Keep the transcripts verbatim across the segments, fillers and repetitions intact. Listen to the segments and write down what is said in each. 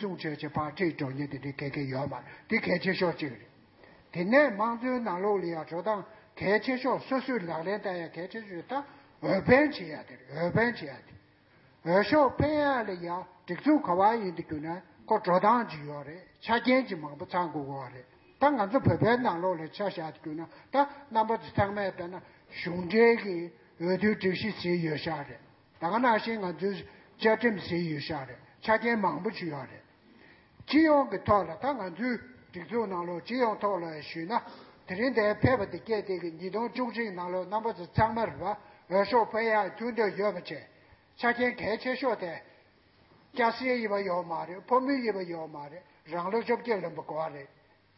སྲུང་བྱས་བྱས་ཕར་ཁྲིད་འགྲོ་མཁན་དེ་འདྲའི་ག་གེ་ཡོད་མ་རེད། དེ་གལ་ཆེ་ཤོས་གཅིག་རེད། དེ་ནས་དམངས་གཙོའི་ནང་ལོགས་ལ་ཡང་འགྲོ་སྟངས་གལ་ཆེ་ཤོས། སོ་སོས་ལག་ལེན་བསྟར་ཡ་གལ་ཆེ་ཤོས་ད་འོས་འཕེན་བྱེད་ཡ་དེ་རེད། འོས་འཕེན་བྱེད་ཡ་དེ། འོས་ཤོག་འཕེན་ཡ་ལ་ཡང་སྒྲིག་འཛུགས་ག་བ་ཡིན་དུ་གྱུར་ན་ཁོ་འགྲོ་སྟངས་ཅིག་ཡོད་རེད། ཆ་རྐྱེན་ཅིག་མང་པོ་ཚང་དགོས་ཀྱི་ཡོད་རེད། ད་ང་ཚོ་བོད་པའི་ནང་ལོགས་ལ་ཆ་བཞག་དུ་གྱུར་ན། ད་རྣམ་པ་ཚོ་ཚང་མས་བལྟས་ན་གཞུང་འབྲེལ་གྱི་འོས་བསྡུའི་སྒྲིག་གཞི་ཟེར་ཡོད་ཤག་རེད། ད་ག་ནང་བཞིན་ང་ཚོའི་བཅའ་ཁྲིམས་ཟེར་ཡོད་ཤག་རེད། ཆ་རྐྱེན་མང་པོ་ཅིག་ཡོད་རེད། སྤྱི་ཡོངས་ཀྱི་ཐོག་ལ། ད་ང་ཚོའི་སྒྲིག་འཛུགས་ནང་ལོགས་སྤྱི་ཡོངས་ཐོག་ལ་ཞུས་ན། དེ་རིང་འདིར་ཕེབས་པ་དེ་སྐད་དེ་གི་ཉིས་སྟོང་བཅུ་གཅིག་ནང་ལོགས་རྣམ་པ་ཚོ་ཚང་མར་འོས་ཤོག་འཕེན་ཡག་ཐུགས་འདོད་ཡོད་པ་བྱས། ཆ་རྐྱེན་གལ་ཆེ་ཤོས་དེ། སྐྱ་སེར་ཡིན་པ་ཡོད་མ་རེད། ཕོ་མོ་ཡིན་པ་ཡོད་མ་རེད། རང་ལོ་བཅོ་བརྒྱད་ལོན་པ་དགོས་པ་རེད།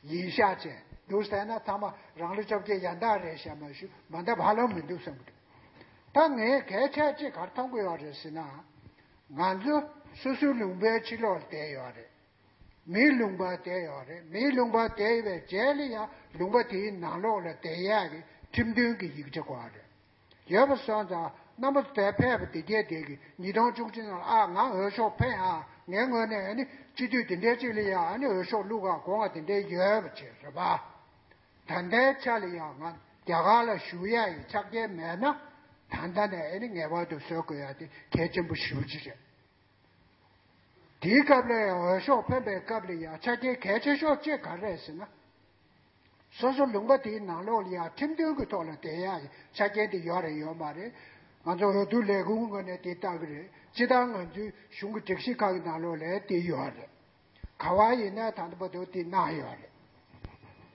ཡིན་ཤག་བྱས་འདུག་ཟེར་ན། ཚང་མ་རང་ལོ་བཅོ་བརྒྱད་ཡན་ལག་རེད་ཤག་མ་ཞུ། མ་འདྲ་བ་ལོང་མི་འདུག་བསམ་གི་འདུག་ད་ངས་གལ་ཆེ་ཅིག་ག་རེ་མཐོང་གི་ཡོད་རེད་ཟེར་ན། ང་ཚོ་སོ་སོའི་ལུང་པའི་ཕྱི་ལོགས་ལ་བསྡད་ཡོད་རེད། མིའི་ལུང་པར་བསྡད་ཡོད་རེད། མིའི་ལུང་པར་བསྡད་པའི་རྗེས་ལ་ཡང་ལུང་པ་དེའི་ནང་ལོགས་ལ་བསྡད་ཡག་གི་ཁྲིམས་མཐུན་གྱི་ཡིག་ཆ་དགོས་པ་རེད། ཡོད་པ་སོང་ཙང་རྣམ་པ་ཚོ་དེར་ཕེབས་པ་དེ་གས་དེ་གི་ཉིས་སྟོང་བཅུ་གཅིག་ནང་ལ། ཨ། ང་འོས་ཤོག་འཕེན་ཨ། ངའི་ངོས་ནས་ཨ་ནི་སྤྱི་འཐུས་དེ་འདྲའི་ཅིག་ལ་ཡང་ཨ་ནི་འོས་ཤོག་བླུག་ག་དགོངས་པ་དེ་འདྲའི་ཡོད་པ་བྱས་རེད་པ། ད་ལྟའི་ཆ་ལ་ཡང་ང་རྒྱ་གར་ལ་བཞུགས་ཡག་གི་ཆ་རྐྱེན་མེད་ན། ད་ལྟ་ནས་ཨ་ནི་ངེས་པར་དུ་བཟོ་དགོས་ཡག་དེ་གལ་ཆེན་པོ་ཞེ་པོ་ཅིག་རེད། དེའི་སྐབས་ལ་ཡང་། འོས་ཤོག་འཕེན་པའི་སྐབས་ལ་ཡང་ཆ་རྐྱེན་གལ་ཆེ་ཤོས་གཅིག་ག་རེ་རེད་ཟེར་ན། སོ་སོ་ལུང་པ་དེའི་ནང་ལོགས་ལ་ཡང་ཁྲིམས་མཐུན་གྱི་ཐོག་ལ་བསྡད་ཡག་གི་ཆ་རྐྱེན་དེ་ཡོད་རེད་ཡོད་མ་རེད། ང་ཚོ་འོས་བསྡུ་ལས་ཁུངས་ངོས་ནས་དེ་ལྟ་གི་རེད། སྤྱིར་བཏང་ང་ཚོའི་གཞུང་གི་སྒྲིག་གཞི་ཁག་གི་ནང་ལོགས་ལ་དེ་ཡོད་རེད། ག་བ་ཡིན་ན་ད་ལྟ་བར་དུ་དེ་གནང་ཡོད་རེད།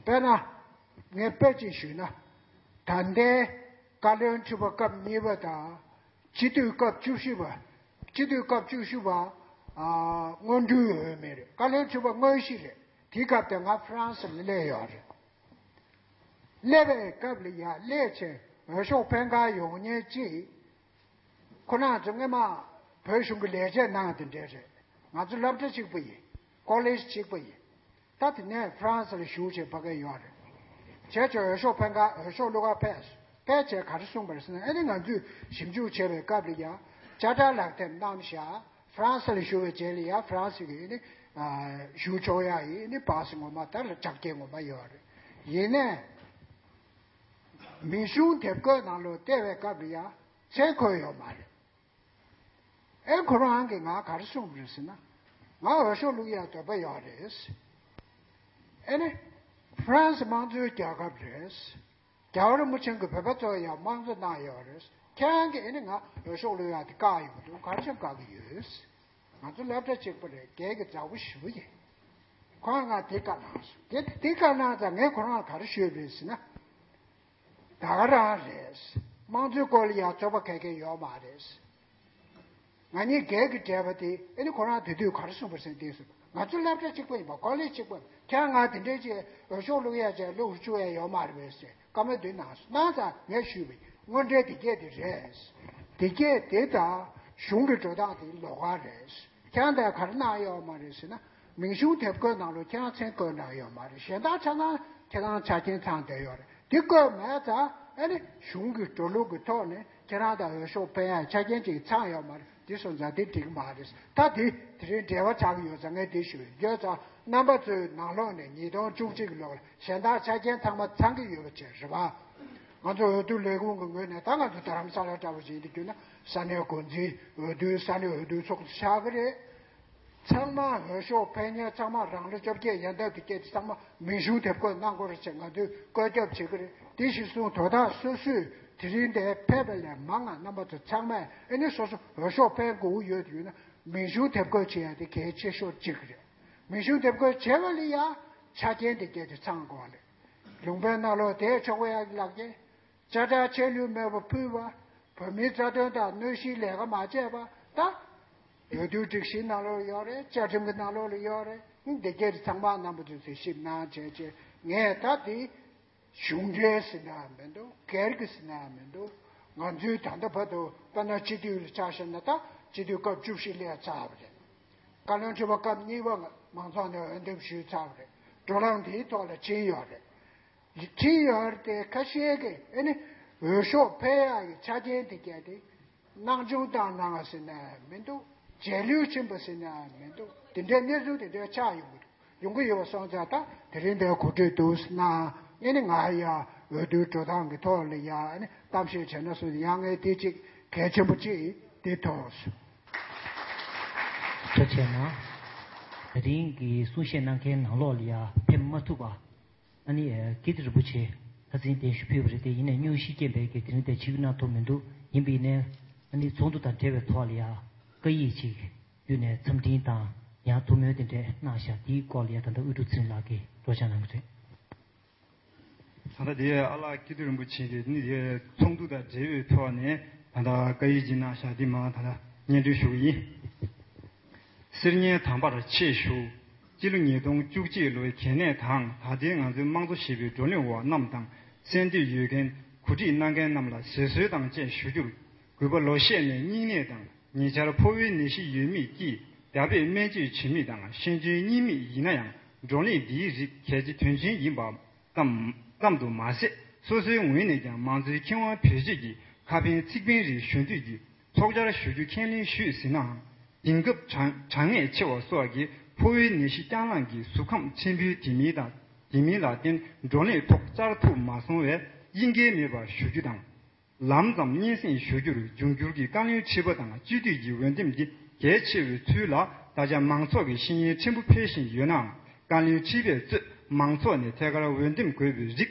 དཔེར་ན། ངས་དཔེ་ཅིག་ཞུས་ན། ད་ལྟའི་བཀའ་བློན་ཁྲི་པ་སྐབས་གཉིས་པ་དང་། སྤྱི་འཐུས་སྐབས་བཅུ་བཞི་པ། སྤྱི་འཐུས་སྐབས་བཅུ་བཞི་པ། ཨ། སྔོན་འགྲོའི་འོས་མི་རེད། བཀའ་བློན་ཁྲི་པ་དངོས་གཞི་རེད། དེའི་སྐབས་དེ་ང་ཧྥ་རན་སི་ལ་སླེབས་ཡོད་རེད། སླེབས་པའི་སྐབས་ལ་ཡར་སླེབས་བྱས་འོས་ཤོག་འཕེན་གར་ཡོང་མཁན་གཅིག་ཁོ་རང་ཚོ་སྔོན་མ་བོད་གཞུང་གི་ལས་བྱེད་གནང་དེ་འདྲས་རེད། ང་ཚོ་སློབ་གྲྭ་གཅིག་པ་ཡིན། ཀོ་ལེཇ་གཅིག་པ་ཡིན། ད་དེ་ནས་ཧྥ་རན་སི་ལ་བཞུགས་བྱས་ཕ་གིར་ཡོང་རེད། བྱས་བྱས་འོས་ཤོག་འཕེན་གར། འོས་ཤོག་བླུག་གར་ཕེབས། ཕེབས་བྱས་ག་རེ་གསུངས་པ་རེད་ཟེར་ན། ཨ་ནི་ང་ཚོས་ཞིབ་འཇུག་བྱས་པའི་སྐབས་ལ་ཡང་དཔྱ་ཁྲལ་ལག་དེབ་བསྣམས་བཞག་ཧྥ་རན་སི་ལ་བཞུགས་པའི་རྗེས་ལ་ཡང་ཧྥ་རན་སི་གི་ཨ་ནི་བཞུགས་ཆོག་ཡག་གི་ཨ་ནི་པ་སི་ངོ་མ། ད་ལ་ཆ་རྐྱེན་ངོ་མ་ཡོད་རེད། ཡིན་ནའི་མིང་གཞུང་དེབ་འགོད་ནང་ལོགས་བལྟས་པའི་སྐབས་ལ་ཡང་མཚན་འཁོད་ཡོད་མ་རེད། ཨེ། ཁོ་རང་གིས་ང་ག་རེ་གསུངས་པ་རེད་ཟེར་ན། ང་འོས་ཤོག་བླུག་ཡག་འདོད་པ་ཡོད་རེད། ཨེ་ནི། ཧྥ་རན་སི་དམངས་གཙོའི་རྒྱལ་ཁབ་རེད། རྒྱལ་བ་རིན་པོ་ཆེ་གིས་བོད་པ་ཚོ་ཡང་དམངས་གཙོ་གནང་ཡོད་རེད། ཁྱེད་རང་གིས་ཨེ་ནི་ང་འོས་ཤོག་བླུག་ཡག་དེ་བཀག་ཡོང་གི་འདུག་ག་རེ་བྱས་བཀག་གི་ཡོད། ང་ཚོ་སློབ་གྲྭ་གཅིག་པ་རེད། སྒེར་གྱི་མཛའ་བོ་ཞེ་པོ་ཡིན། ཁོ་རང་ང་དེ་བཀའ་གནང་སོང་། དེ་དེ་བཀའ་གནང་ཙང་ངས་ཁོ་རང་ལ་ག་རེ་ཞུས་པ་རེད་ཟེར་ན། ད་ག་རང་རེད། དམངས་གཙོའི་སྐོར་ལ་ཡང་རྩོད་པ་ག་གེ་ཡོད་མ་རེད། ང་གཉིས་སྒེར་གྱི་འབྲེལ་བ་དེ། ཨེ་ནི་ཁོ་རང་དེ་དུས་ག་རེ་གསུངས་པ་རེད་ཟེར་ན། དེ་སོང་། ང་ཚོ་སློབ་གྲྭ་གཅིག་པ་ཡིན་པ། ཀོ་ལེཇ་གཅིག་པ་ཡིན་པ། ཁྱེད་རང་ང་དེ་འདྲའི་ཅིག་འོས་ཤོག་བླུག་ཡག་བྱས་བླུག་བཅུག་ཡག་ཡོད་མ་རེད་པས་ཟེར་བཀའ་མོལ་དེ་གནང་སོང་། གནང་ཙང་ངས་ཞུས་པ་ཡིན། དངོས་འབྲེལ་དེ་སྐད་དེ་རེད། དེ་སྐད་དེ་དང་གཞུང་གི་འགྲོ་སྟངས་དེ་ལོགས་ཀ་རེད། ཁྱེད་རང་དེ་ག་རེ་གནང་ཡོད་མ་རེད་ཟེར་ན། མིང་གཞུང་དེབ་འགོད་ནང་ལོགས་ཁྱེད་རང་མཚན་བཀོད་གནང་ཡོད་མ་རེད། གཞན་དག་ཆ་ཚང་ཁྱེད་རང་ཆ་རྐྱེན་ཚང་བསྡད་ཡོད་རེད། དེ་བཀོད་མེད་ཙང་ཨ་ནི་གཞུང་གི་འགྲོ་ལུགས་ཀྱི་ཐོག་ནས་ཁྱེད་རང་དང་འོས་ཤོག་འཕེན་ཡག་ཆ་རྐྱེན་ཅིག་ཚང་ཡོད་མ་རེད། དེ་སོང་ཙང་དེ་འགྲིག་མ་རེད། ད་དེ་དེ་རིང་འབྲེལ་བ་ཆགས་ཀྱི་ཡོད་ཙང་ངས་དེ་ཞུ་ཡོད་ཙང་། རྣམ་པ་ཚོའི་ནང་ལོགས་ནས་ཉིས་སྟོང་བཅུ་གཅིག་གི་ལོ་ལ་གཞན་དག་ཆ་རྐྱེན་ཚང་མ་ཚང་གི་ཡོད་པ་བྱས་རེད་པ། ང་ཚོ་འོས་བསྡུ་ལས་ཁུངས་ཀྱི་ངོས་ནས། ད་ང་ཚོ་རྡ་རམ་ས་ལ་འདྲ་བོ་ཞིག་ཡིན་དུས་ན། ས་གནས་འགོ་འཛིན། འོས་བསྡུའི་ས་གནས་འོས་བསྡུ་ཚོགས་འདུ་ཆགས་ཀྱི་རེད། ཚང་མ་འོས་ཤོག་འཕེན་མཁན་ཚང་མ་རང་ལོ་བཅོ་བརྒྱད་ཡན་ལྡབ་ཀྱི་སྐད་དེ་ཚང་མ་མིང་གཞུང་དེབ་འགོད་གནང་དགོས་རེད་ཅེས་ང་ཚོས་བཀོད་ཁྱབ་བྱེད་ཀྱི་རེད། དེ་གཞིར་བཟུང་དོ་བདག་སོ་སོས་དེ་རིང་འདིར་ཕེབས་པ་ལས་མང་ང་རྣམ་པ་ཚོ་ཚང་མས་ཨེ་ནི་སོ་སོ་འོས་ཤོག་འཕེན་དགོས་ཡོད་ཡོད་ན། མིང་གཞུང་དེབ་འགོད་བྱེད་ཡ་དེ་གལ་ཆེ་ཤོས་གཅིག་རེད། མིང་གཞུང་དེབ་འགོད་བྱས་པ་ལ་ཡ་ཆ་རྐྱེན་དེ་སྐད་དེ་ཚང་དགོས་རེད། ལུང་པའི་ནང་ལོགས་བསྡད་ཆོག་པ་ཡ་གི་ལག་འཁྱེར། དཔྱ་ཁྲལ་ཆད་ལུས་མེད་པ་ཕུལ་བ། བོད་མིའི་རྩ་དོན་དང་གནོད་གཞིའི་ལས་ཀ་མ་བྱས་པ། ད་འོས་བསྡུའི་སྒྲིག་གཞིའི་ནང་ལོགས་ཡོད་རེད། བཅའ་ཁྲིམས་ཀྱི་ནང་ལོགས་ལ་ཡོད་རེད། འདི་གས་ཚང་མ་རྣམ་པ་ཚོས་ཞིབ་གནང་བྱས་བྱས། ངས་ད་དེ་གཞུང་འབྲེལ་ཟེར་ན་མི་འདུག་སྒེར་གྱི་ཟེར་ན་མི་འདུག་ང་ཚོའི་ད་ལྟ་བར་དུ་དཔེར་ན་སྤྱི་འཐུས་ལ་ཆ་བཞག་ན། ད་སྤྱི་འཐུས་སྐབས་བཅུ་བཞི་སླེབས་ཚར་བ་རེད། བཀའ་བློན་ཁྲི་པ་སྐབས་གཉིས་པ་མང་ཚོགས་ནས་འོས་འདེམས་ཞུས་ཚར་བ་རེད། བགྲོ་གླེང་དེའི་ཐོག་ལ་ཕྱིན་ཡོད་རེད། ཡིད་ཆེས་ཡོད་རེད་དེ། ཁ་ཤས་ཀྱིས་ཨེ་ནི་འོས་ཤོག་འཕེན་ཡག་གི་ཆ་རྐྱེན་དེ་གས་དེ་སྣང་ཆུང་བཏང་གནང་ཟེར་ན་མི་འདུག་རྗེས་ལུས་ཕྱིན་པ་ཟེར་ན་མི་འདུག་དེ་འདྲའི་གནས་ཚུལ་དེ་འདྲའི་ཆགས་ཡོང་གི་འདུག་ཡོང་གི་ཡོད་པ་སོང་ཙང་། ད་དེ་རིང་འདིར་གོ་སྒྲིག་འདུག་ཟེར་ན། ཨེ་ནི་ང་ཡ་འོས་བསྡུའི་འགྲོ་སྟངས་ཀྱི་ཐོག་ལ་ཡ་ཨེ་ནི་གཏམ་བཤད་བྱས་ན་སོང་ཙང་། ཡང་ངས་དེ་གཅིག་གལ་ཆེན་པོ་གཅིག་དེ་ཐོག་ཐུགས་རྗེ་ཆེ་གནང་། དེ་རིང་གི་གསུང་བཤད་གནང་མཁན་ནང་ལོགས་ལ་ཡ་ཕེབས་མ་ཐུབ་པ། ཨ་ནི་ཀིརྟི་རིན་པོ་ཆེ་ཁ་སང་གདན་ཞུ་ཕུལ་བ་རེད་དེ། ཡིན་ནའི་སྙུང་གཞི་རྐྱེན་པས་ཀྱི་དེ་རིང་དེ་ཆིབས་བསྒྱུར་གནང་ཐུབ་མི་འདུག་ཡིན་པ་ཡིན་ནའི་ཨ་ནི་ཚོགས་འདུ་དང་འབྲེལ་བའི་ཐོག་ལ་ཡ་བཀའ་ཡིག་ཅིག་བརྒྱུད་ནས་འཚམས་འཕྲིན་དང་ཡང་ཐུགས་སྨོན་དེ་འདྲ་གནང་བཞག་དེའི་སྐོར་ལ་ཡ་ད་ལྟ་དབུས་སྒྲུབ་ཚེ་རིང་ལགས་ཀྱིས་སྒྲོག་སྦྱང་གནང་གི་རེད། ད་ལྟ་དེ་ཨ་ལགས་ཀིརྟི་རིན་པོ་ཆེ་གིས་ནི་དེ་ཚོགས་འདུ་དང་འབྲེལ་བའི་ཐོག་ནས་ད་ལྟ་བཀའ་ཡིག་ཅིག་གནང་བཞག་དེ་མར་ད་ལྟ་སྙན་སྒྲོན་ཞུ་གི་ཡིན། གསེར་ཉའི་དམ་པར་ཆེད་ཞུ། སྤྱི་ལོ་ཉིས་སྟོང་བཅུ་གཅིག་ལོའི་གལ་གནད་དང་། ད་ལྟའི་ང་ཚོའི་དམངས་གཙོ་ཞེས་པའི་བགྲོ་གླེང་འོག་རྣམས་དང་། གསན་འདོད་ཡོད་མཁན་གོ་སྒྲིག་གནང་མཁན་རྣམས་ལ་གཟིགས་གསོལ་དང་བཅས་ཞུ་རྒྱུར། གུས་པ་ལོ་ཤས་ནས་སྙིང་ནད་དང་། ཉེ་ཆར་ཕོ་བའི་ནད་གཞི་ཡོད་མི་ཀྱིས་རྒྱ་བོད་སྨན་བཅོས་བྱེད་མི་དང་། ཤེས་འཇོན་གཉིས་མེད་ཡིན་ན་ཡང་། བགྲོ་གླེང་འདིའི་རིགས་གལ་ཆེ་དོན་ཆེན་ཡིན་པ་ཙམ་ཙམ་དུ་མ་ཟད། སོ་སོའི་ངོས་ནས་ཀྱང་མང་གཙོའི་ཁེ་དབང་བེད་སྤྱོད་ཀྱིས་ཁ་ཕན་ཚིག་ཕན་རེ་ཞུ་འདོད་ཀྱིས་ཚོགས་བཅར་ཞུ་རྒྱུ་ཁས་ལེན་ཞུས་ཟིན་ནའང་། དེང་སྐབས་གྲང་གྲང་ངར་ཆེ་བ་སོགས་ཀྱིས་ཕོ་བའི་ནད་གཞི་བསྐྱངས་ལངས་ཀྱིས་གཟུགས་ཁམས་ཆེན་པོའི་དེ་མིན་དང་། དེ་མིན་ལ་བརྟེན་བགྲོ་གླེང་ཐོག་བཅར་ཐུབ་མ་སོང་བས། དབྱིན་སྐད་མེད་པར་ཞུ་རྒྱུ་དང་། ལམ་ཙམ་སྙན་སེང་ཞུ་རྒྱུར་འབྱུང་འགྱུར་གྱི་བཀའ་བློན་ཁྲི་པ་དང་སྤྱི་འཐུས་ཀྱི་འོས་འདེམས་འདི་གལ་ཆེ་བའི་ཚུལ་ལ། ད་ཆ་མང་ཚོགས་ཀྱི་ཤེས་ཡོན་ཕྲན་བུ་འཕེལ་བཞིན་ཡོད་ནའང་། བཀའ་བློན་ཁྲི་པས་གཙོས་མང་ཚོགས་ནས་ཐད་ཀར་འོས་འདེམས་དགོས་པའི་རིགས།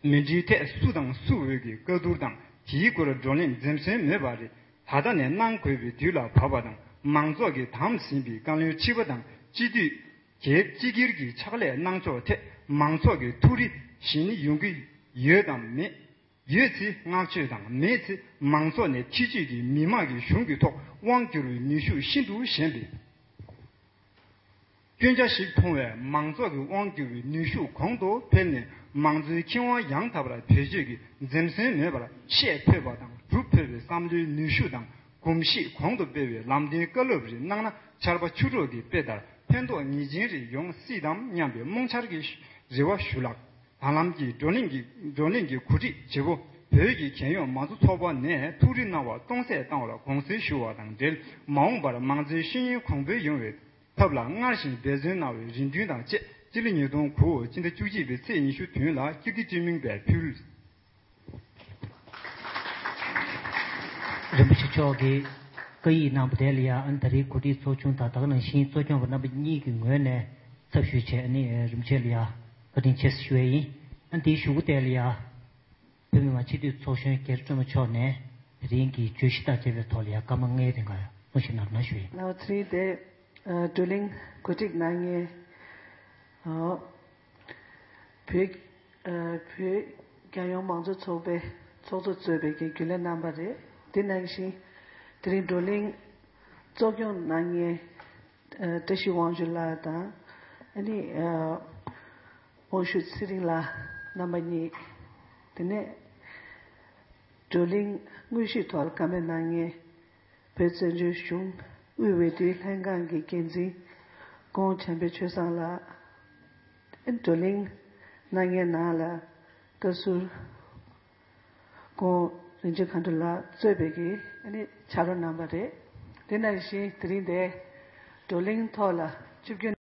མི་འདྲིའི་ཐད་སུ་དང་སུ་འོས་ཀྱི་བཀའ་བསྡུར་དང་། དེའི་སྐོར་བགྲོ་གླེང་འཛེམ་ཟོན་མེད་པ་རེད། ད་ལྟ་ནས་གནང་དགོས་པའི་དུས་ལ་བབ་པ་དང་། མང་ཚོགས་ཀྱིས་དམ་ཟིན་པའི་བཀའ་བློན་ཁྲི་པ་དང་སྤྱི་འཐུས་གལ་སྤྱི་སྒེར་གྱི་ཕྱག་ལས་གནང་ཕྱོགས་ཐད་མང་ཚོགས་ཀྱི་ཐུགས་རེ་བཞེས་ནི་ཡོང་གི་ཡོད་དམ་མེད། ཡོད་ཚེ་བསྔགས་བརྗོད་དང་། མེད་ཚེ་མང་ཚོགས་ནས་ཐེ་བྱུས་ཀྱིས་མི་དམངས་ཀྱི་གཞུང་གི་ཐོག་དབང་བསྒྱུར་བའི་ནུས་ཤུགས་ཤིན་ཏུ་ཞན་པས། སྐྱོན་ཆ་ཞིག་མཐོང་བས། མང་ཚོགས་ཀྱི་དབང་བསྒྱུར་བའི་ནུས་ཤུགས་གོང་དུ་འཕེལ་ནས། མང་གཙོའི་ཁེ་དབང་ཡང་དག་པར་བེད་སྤྱོད་ཀྱིས་འཛེམ་ཟོན་མེད་པར་བཤད་ཕོད་པ་དང་། སྒྲུབ་ཕོད་པའི་བསམ་བློའི་ནུས་ཤུགས་དང་གོམས་གཤིས་གོང་དུ་སྤེལ་བའི་ལམ་སྟོན་བཀའ་སློབ་རེ་གནང་ན། ཆར་པ་ཆུ་གྲོགས་ཀྱི་དཔེ་ལྟར་ཕན་ཐོགས་ངེས་ཅན་རེ་ཡོང་སྲིད་དམ་སྙམ་པའི་རྨོངས་འཆར་གྱི་རེ་བ་ཞུ་ལགས། ད་ལམ་གྱི་བགྲོ་གླེང་གི་བགྲོ་གླེང་གི་གོ་སྒྲིག་བྱེད་པོ་བོད་ཀྱི་རྒྱལ་ཡོངས་མང་གཙོ་ཚོགས་པ་ནས་ཐུགས་རེ་གནང་བ་སྟོང་ཟད་བཏང་བར་དགོངས་སེལ་ཞུ་བ་དང་འབྲེལ། མ་འོངས་པར་མང་གཙོའི་ཤེས་ཡོན་གོང་འཕེལ་ཡོང་བའི་ཐབས་ལ་སྔར་བཞིན་འབད་བརྩོན་གནང་བའི་རེ་འདུན་དང་བཅས། སྤྱི་ལོ་ཉིས་སྟོང་དགུ། སྤྱི་ཟླ་བཅུ་གཅིག་པའི་ཚེས་ཉི་ཤུ་བདུན་ལ་ཀིརྟི་སྤྱི་མིང་སྦས་ཕུལ། རིན་པོ་ཆེ་མཆོག་གིས་བཀའ་ཡིག་གནང་བ་དེ་ལ་ཡང་། ཨ་ནི་ད་རེས་གོ་སྒྲིག་ཚོགས་ཆུང་དང་། ད་ག་ནང་བཞིན་གཙོ་སྐྱོང་པ་རྣམ་པ་གཉིས་ཀྱི་ངོས་ནས་ཚབ་ཞུས་བྱས། ཨ་ནི་རིན་པོ་ཆེ་ལ་ཡང་བཀའ་དྲིན་ཆེ་ཞུ་ཡས་ཡིན། ཨ་ནི་དེའི་གཞུག་གུ་དེ་ལ་ཡང་བོད་མི་མང་སྤྱི་འཐུས་ཚོགས་གཞོན་རྒྱ་རི་སྒྲོལ་མ་མཆོག་ནས་དེ་རིང་གི་བརྗོད་གཞི་དང་འབྲེལ་བའི་ཐོག་ལ་ཡང་སྐར་མ་ལྔའི་རིང་ག་གསུང་བཤད་གནང་རོགས་གནང་ཞུ་ཡིན། ལགས་སོ། དེ་རིང་དེ་བགྲོ་གླེང་གོ་སྒྲིག་གནང་མཁན། ཨོ། བོད། ཨ། བོད་རྒྱལ་ཡོངས་མང་གཙོ་ཚོགས་པའི་ཚོགས་གཙོ་གཙོས་པའི་རྒྱུན་ལས་རྣམ་པ་རེད། དེ་ནང་བཞིན་དེ་རིང་བགྲོ་གླེང་གཙོ་སྐྱོང་གནང་མཁན། ཨ། བཀྲ་ཤིས་དབང་ཕྱུག་ལགས་དང་། ཨ་ནི། ཨ། དབང་ཕྱུག་ཚེ་རིང་ལགས་རྣམ་པ་གཉིས། དེ་ནས་བགྲོ་གླེང་དངོས་གཞིའི་ཐོག་ལ་བཀའ་མོལ་གནང་མཁན། བོད་བཙན་བྱོལ་གཞུང་དབུས་འོས་བསྡུའི་ལྷན་ཁང་གི་འགན་འཛིན་ཀོང་བྱམས་པའི་ཆོས་བཟང་ལགས། བགྲོ་གླེང་གནང་མཁན་ནང་ལ་བཀའ་ཟུར་ཀོང་རིན་ཆེན་མཁའ་འགྲོ་ལགས་གཙོས་པའི་གི་ཨ་ནི་ཕྱག་རོགས་རྣམ་པ་རེད། དེ་ནང་བཞིན་དེ་རིང་འདིར་བགྲོ་གླེང་ཐོག་ལ་ཆིབས་བསྒྱུར།